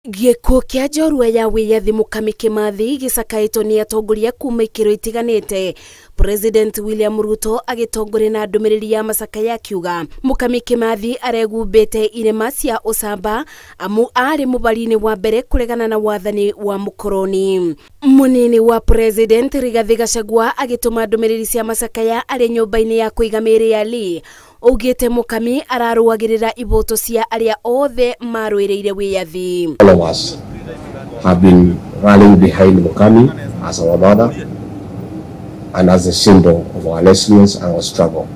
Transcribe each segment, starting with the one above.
Gĩkuũ kĩa njorua ya wĩyathi Mukami Kimathi gĩcakaĩtwo nĩ atongoria kuma ikĩro itiganĩte. President William Ruto agĩtongoria na ndũmĩrĩri ya macakaya akiuga Mukami Kimathi aregumbĩte irema cia ũcamba amu arĩ mũbari-inĩ wa mbere kũregana na wathani wa mũkoroni. Mũnini wa President Rigathi Gachagua agĩtũma ndũmĩrĩri cia macakaya arĩ nyũmba-inĩ ya kũiga mĩĩrĩ ya Lee augĩte Mukami ararũagĩrĩra iboto cia arĩa othe marũĩrĩire wĩyathi. All of us have been rallying behind Mukami as our mother and as a symbol of our resilience and our struggle.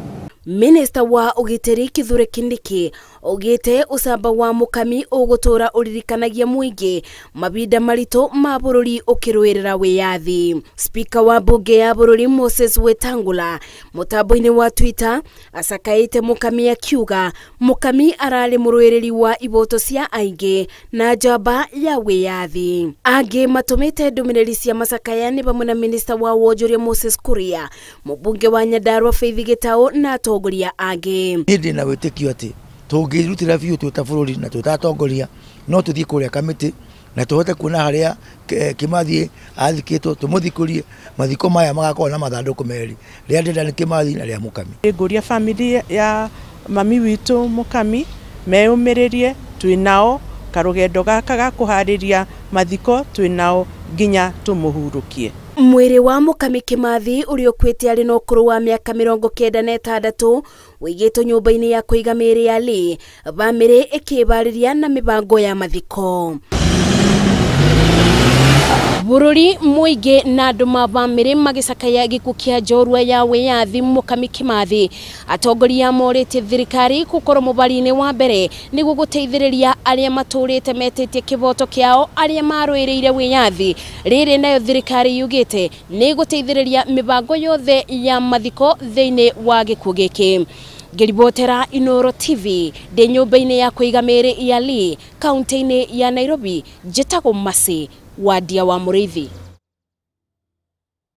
Minister wa ũgitĩri Kithure Kindiki augĩte ũcamba wa Mukami ũgũtũra ũririkanagia mũingĩ mabinda maritũ ma bũrũri ũkĩrũĩrĩra wĩyathi. Speaker wa mbunge ya bũrũri Moses Wetangula mũtambo-inĩ wa Twitter acakaĩte Mukami akiuga Mukami ararĩ mũrũĩrĩri wa iboto cia aingĩ na njamba ya wĩyathi. Angĩ matũmĩte ndũmĩrĩri cia macakaya nĩ hamwe na Minister wa wonjoria Moses Kuria, mũmbunge wa Nyandarua Faith Gitau na atongoria angĩ. Niĩ ndĩna wĩtĩkio atĩ tũngĩrutĩra biũ twĩ ta bũrũri na twĩ ta atongoria no tũthiĩ kũrĩa kamĩtĩ na tũhote kuona harĩa Kimathi athikĩtwo tũmũthikũrie. Mathiko maya magakorwo na mathandũkũ merĩ, rĩa Dedan Kimathi na rĩa Mukami. Ngũria bamĩrĩ ya mami witũ Mukami meyũmĩrĩrie, twĩ nao karũgendo gaka ga kũharĩria mathiko twĩ nao nginya tũmũhurũkie. Mwĩrĩ wa Mukami Kimathi ũrĩa ũkuĩte arĩ na ũkũrũ wa mĩaka 96 ũigĩtwo nyũmba-inĩ ya kũiga mĩĩrĩ ya Lee, bamĩrĩ ĩkĩĩbarĩria na mĩbango ya mathiko. Bũrũri mũingĩ na andũ ma bamĩrĩ magĩcakaya gĩkuũ kĩa njorua ya wĩyathi Mukami Kimathi. Atongoria morĩtie thirikari gũkorwo mũbari-inĩ wa mbere nĩguo gũteithĩrĩria arĩa matũrĩte metĩtie kĩboto kĩao arĩa marũĩrĩire wĩyathi. Rĩrĩ nayo thirikari yugĩte nĩ ĩgũteithĩrĩria mĩbango yothe ya mathiko thĩinĩ wa gĩkuũ gĩkĩ. Ngĩribotera Inooro TV ndĩ nyũmba-inĩ ya kũiga mĩĩrĩ ya Lee kaunti-inĩ ya Nairobi, njĩtagwo Mercy Wadia wa Mũrĩithi.